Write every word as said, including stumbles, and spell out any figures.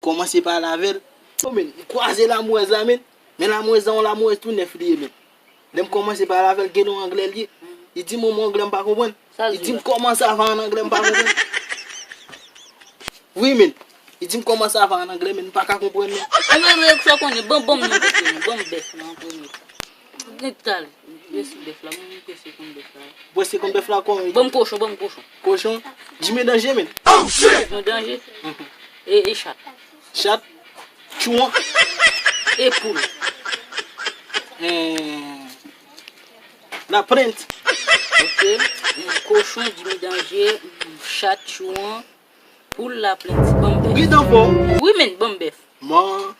Kòmanse pale avè l. Yo, men, m kwaze lamwèz la, men. Men lamwèz la, yon lamwèz tou nèf li ye, men. Lè m kòmanse pale avè l, gen yon anglè li ye. Li di m yon mo anglè m pa konprann. Sa l Li di di m la? Comment ça va an anglè, m pa konprann. Wi, men. Li di m Comment ça va an anglè, men m pa ka konprann, men. Anglè, men, sa konnen, bon, bon, non, bon, bon, bèf, non, premye. Nèg talè, prese bèf la, mwen prese konn bèf la. Prese konn bèf la kòman? Bon, kochon, bon, kochon. Kochon. Jimmy Danje, men. Mwen danje. E, e chat. Chat. Tchouan. E poul. Eh, la plainte. Ok. Mm, kochon, Jimmy Danje, mm, chat, tchouan, poul, la plainte. Bon, bèf. Ri dan fò. Wi, men, bon, bèf. Mwen.